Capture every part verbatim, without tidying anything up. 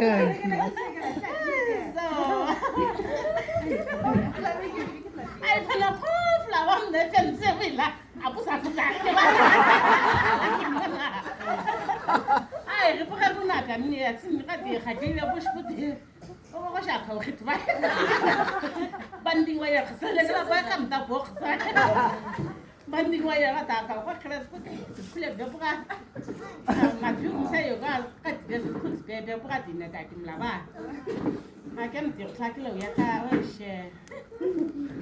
So, ai, pula phofu la wam ne fence vila. Apu sa sa. Ai, ripu ka puna ka ni ya tsin ka di ka di ya bush puti. O ko sha ka khit ba. Banding wire khasale ka ba kam ta bo khasa. Banding wire ka ta ka ko khres puti. Kule be buka. Ma ju sa yo ka ka de be be buka di na ta kim la ba. Ma kem ti khla kilo ya ka o she.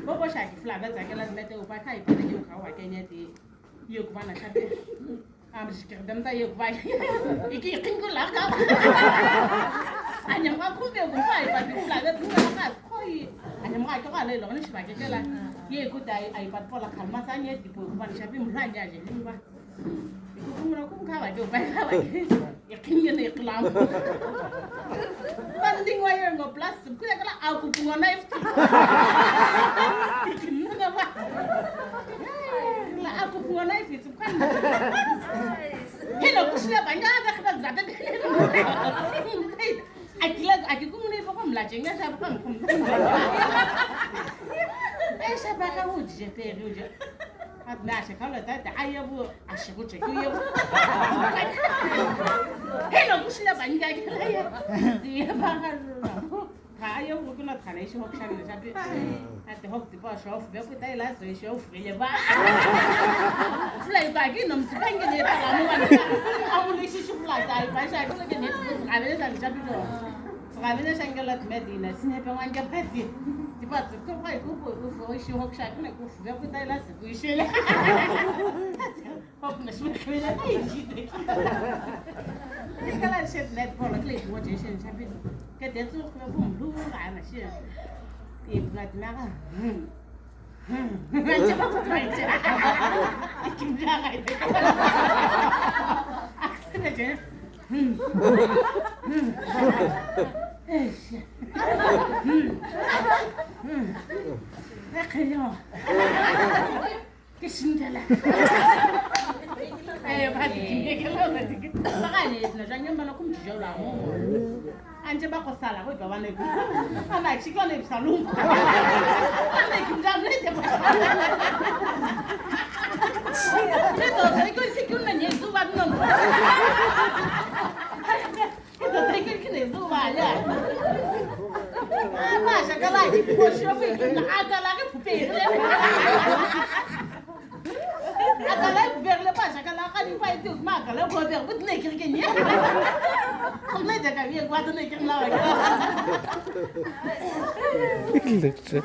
Bobo shaki fula betsa kela mete upa kai pa yu ka wa kenya ti yu kuba na shabe. Am shikir dem ta yu kuba. Iki kingu la ka. Anyam ka kumbe kuba pa ti fula betsa ka koi. Anyam ka ka le lo ni shiba kela. Ye ku dai ai pa pola kalma sa nye ti pu kuba na shabe mla nya je ni ba. Ikukunguna kumkha wake upai kha wake. Iqhinye na iqlam. Banding wire ngo plus kule kala akupunga knife. Ikinuna wa. La akupunga knife itu kan. Hino kushla banya ada kata zata. Akila, aki kumune poko mla chenga sa poko mkum. Ai sa paka uji je pe uji. At na se kala ta ta aye bu ashiku che ku ye bu. Hello kushla bani ga ke la ye. Ye ba ga lu. Ka aye bu kuna kana ishi hok sha ni sa pe. Ate hok ti pa shof be ku tai la so ishi hok be ye ba. Fly ba ki nom ti kan ke ne ta la mo ban. Amu le ishi shu fly tai ba sha ku ke ne ku ka be sa ni sa pe do. Tsüghamino shangela tmedina, sinepe ngwanke pati. Tipa tsütü pai kupu kufu ishi hok shakne kufu ve kutai la siku ishele. Hok na shmekhle na inji de. Kala shet net polo kle ishi woje shen shabi. Ke de tsü kufu mlu ga na shi. Ipna tnaga. Anje bako sala ko baba ne. Ana chiko ne salum. Ana kimjam ne te ba. Te to te ko si kun ne zu ba no. Te to te ko ne zu ba ya. Ana shakala ki ko shopi na akala ke pupe. Akala berle pa shakala ka ni pa itu ma akala ko ber but ne kirke ni. Kome de ka ye kwa to ne kirla wa. Lecture.